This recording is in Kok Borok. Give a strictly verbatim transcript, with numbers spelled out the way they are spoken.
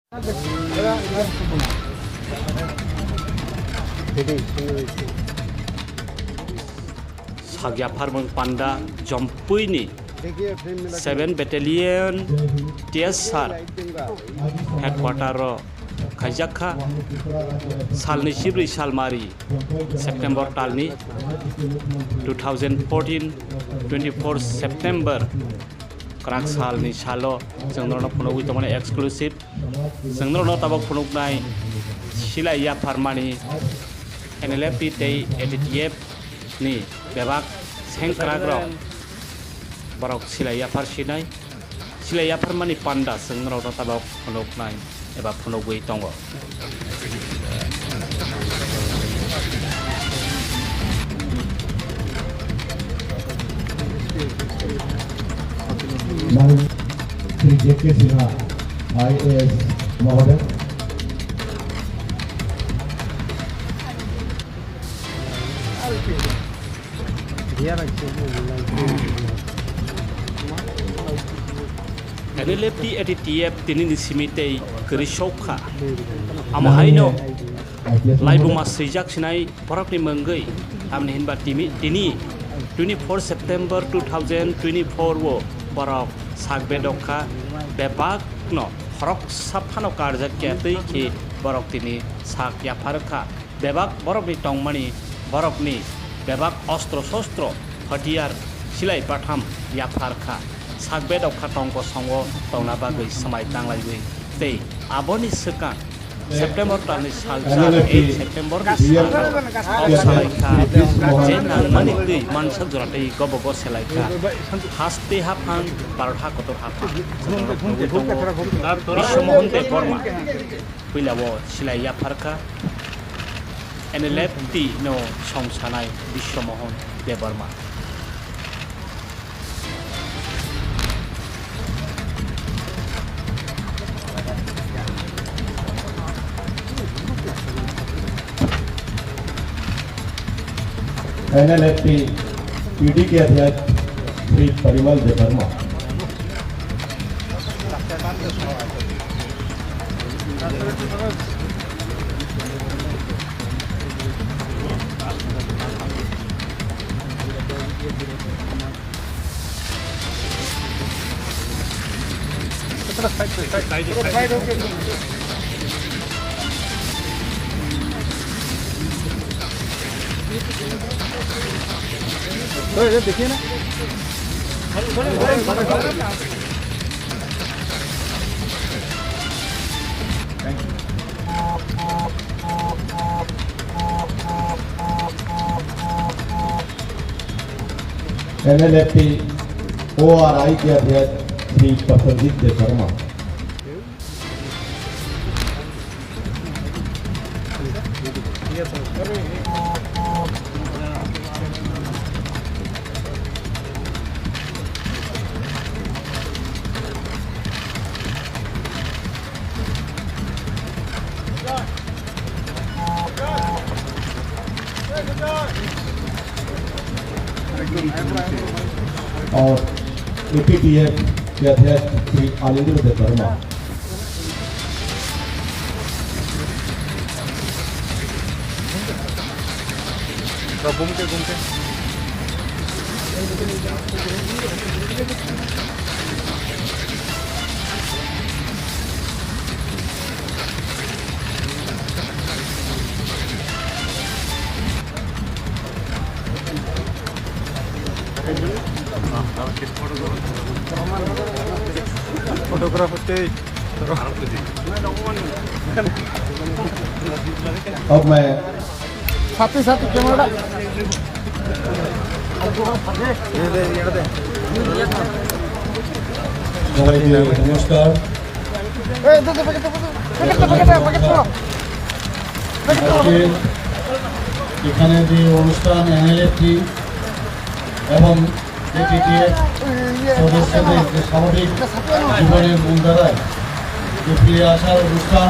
Sak yapharmung panda Jompuini seven Battalion T S R headquarter o khaijak kha. Salni chibrwi salmari September talni two thousand fourteen, twenty-four September kwrak salni salo chwng norokno phunugwi tongmani exclusive. Chwng norokno tabuk phunuknai silai yapharmani N L F T tei A T T F ni bebak sengkrakrok borok silai yaphar sinai. Silai yapharmani panda chwng norokno tabuk phunuknai eba phunugwi tongo. Shri J K Sinha, I A S Mahoday. N L F T A T T F tinini simi tei kwrwi sokha. Amo haino laibuma swijak sinai borokni mungwi, tamni hinba timi, tini twenty-four September two thousand twenty-four o borok sak bedok kha, bebakno khoroksa phano karjak khe twi khe borok tini sak yaphar kha. Bebak borokni tongmani, borokni bebak ostro sostro, hatiyar, silai batham yaphar kha. Sak bedok kha tongko songo tongna bagwi swmai tanglaiwi tei aboni swkang September talni salsa, eight September ni salo kok salai kha, je nangmani twi mansa jora tei gobogo selai kha. Haste haphang, Bharat hakotor haphang. Biswa Mohan Debbarma puila o silai yaphar kha. N L F T no song sanai Biswa Mohan Debbarma. N L F T P D K अध्यक्ष श्री परिमल देवर्मा। देखिए ना। N L F T O R I के अध्यक्ष श्री प्रसन्नजीत देवर्मा। और A P T F के अध्यक्ष श्री आलिंद्र Debbarma. Photograph tei। अब मैं साथी साथी camera। ये दे, ये दे। नमस्कार। আজকে এখানে যে অনুষ্ঠান এনএলএফটি এবং এটিটিএফ সদস্যদের যে স্বাভাবিক জীবনের মূলধারায় যে ফিরে আসার অনুষ্ঠান,